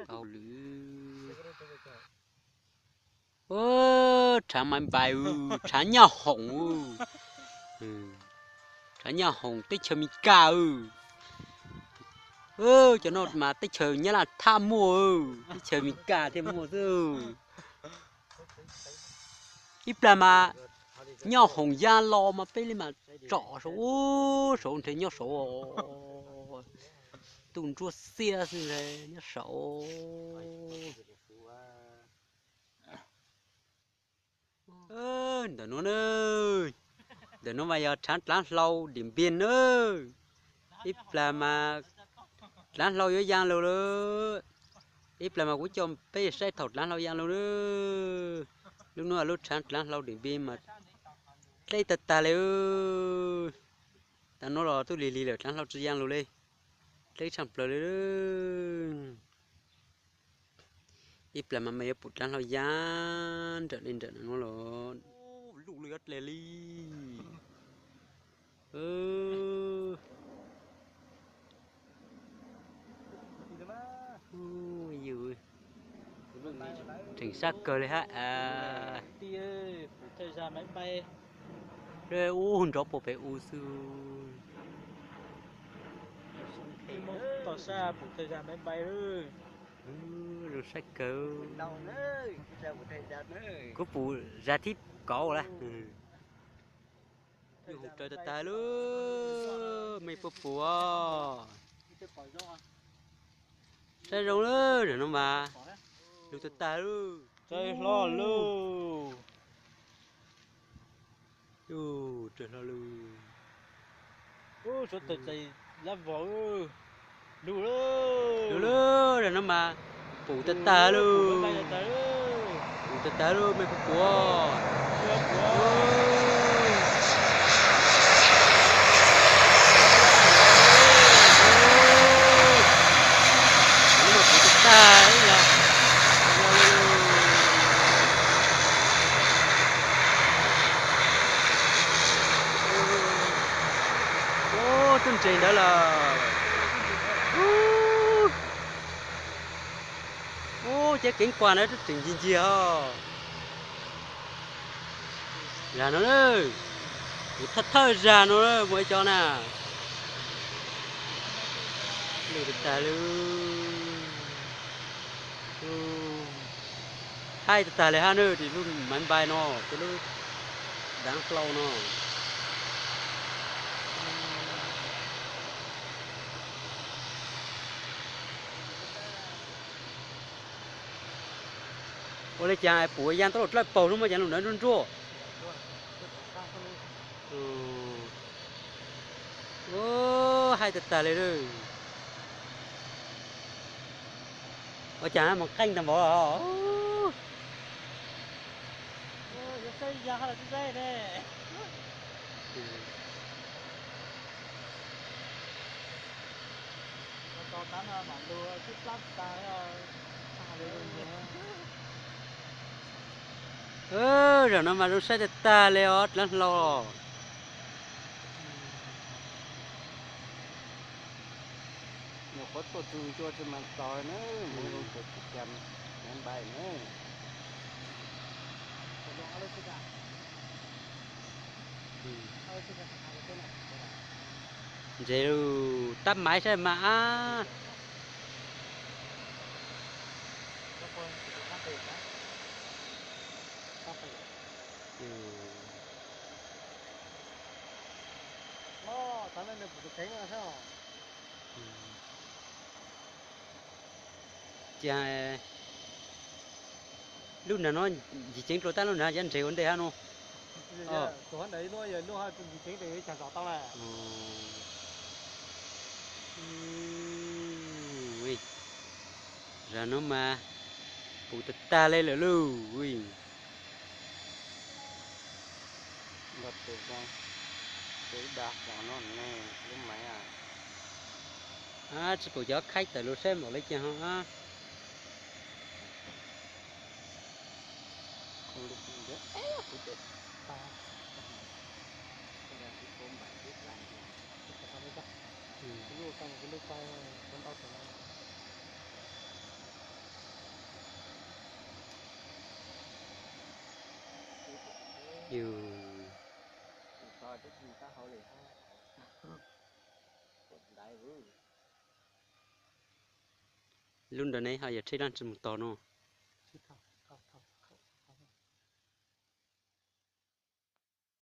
Tau lwm. Rhaav maiv npais, rhaav nyaj hoom, rhaav nyaj hoom teb chaws Amelikas. Cov no mas teb chaws Nyab Laj thaj muaj, teb chaws Amelikas thiaj muaj xwb. Ib plag mas nyaj hoom ya los mas peb li mas tsom saum, saum nrhe nyob saud, tuj ntsuab xiab xwb nyob saud. Ntawm nuav na, ntawm nuav mas yog rhaav dlaav hlau Dim Npia na. Ib plag mas dlaav hlau yuav yaa lug lawm. Ib plag mas kuv coj peb saib thaum dlaav hlau yaa lug na. Lub nuav lub rhaav dlaav hlau Dim Npia mas dleb tag tag li. Tav nuav los tub lig lig lawm dlaav hlau tsi yaa lug li. Dleb tshaj plaws li. Ib plag mas mej yuav pum dlaav hlau yaa nrawm li nrawm nuav los. Luj li ob dlej li. Tseem sab kawg li hab. Ub nrov puag pem u xwb. Zoo sab kawg. Kuv pum zag thib kauv lawm. Yuj hoom raws tag tag lawm, mej puas pum os? Saib zoo lawm, zaum no mas lug tag tag lawm. Raws hlo lawm. Raws hlo lawm. Suav tawm txais lab vog. Lug lawm. Lug lawm, zaum no mas pum tag tag lawm. Pum tag tag lawm, mej puas pum? Pum tag tag yog. Ub, tub ntses ntawd lawm. Ub, cov keeb kuas ntawd tub tseem ncig ncig os. Zag no, kuv thawj thawj zag no muaj ib co na. Lwj tag tag li. Haib tag tag li hab na, tis lub maiv npai no, tis lub daav hlau no. Ua li cas pum ya tau lub dlawb paug lub muaj cov lub ntawd nruab nruab. Haib tag tag li. Ua cas moog qeej tag npaum. Zaum no mas zoo saib tag tag li os dlaav hlau. Nyuam qhuav tuaj txug ncua tsis mas txog na, mus zoo tsis cas npais na. Ntses lug tab maiv saib mas ab. Cas lub nrag no ncig ceev dlua tab lub nrag cov ntses ua ntej hab no. Zag no mas pum tag tag li lawm lauj. Tsis pum cov khaib tawm lug saib npaum li cas ho. Yus, lub ntawd ne ho yog tsheb leej twg mus tod no?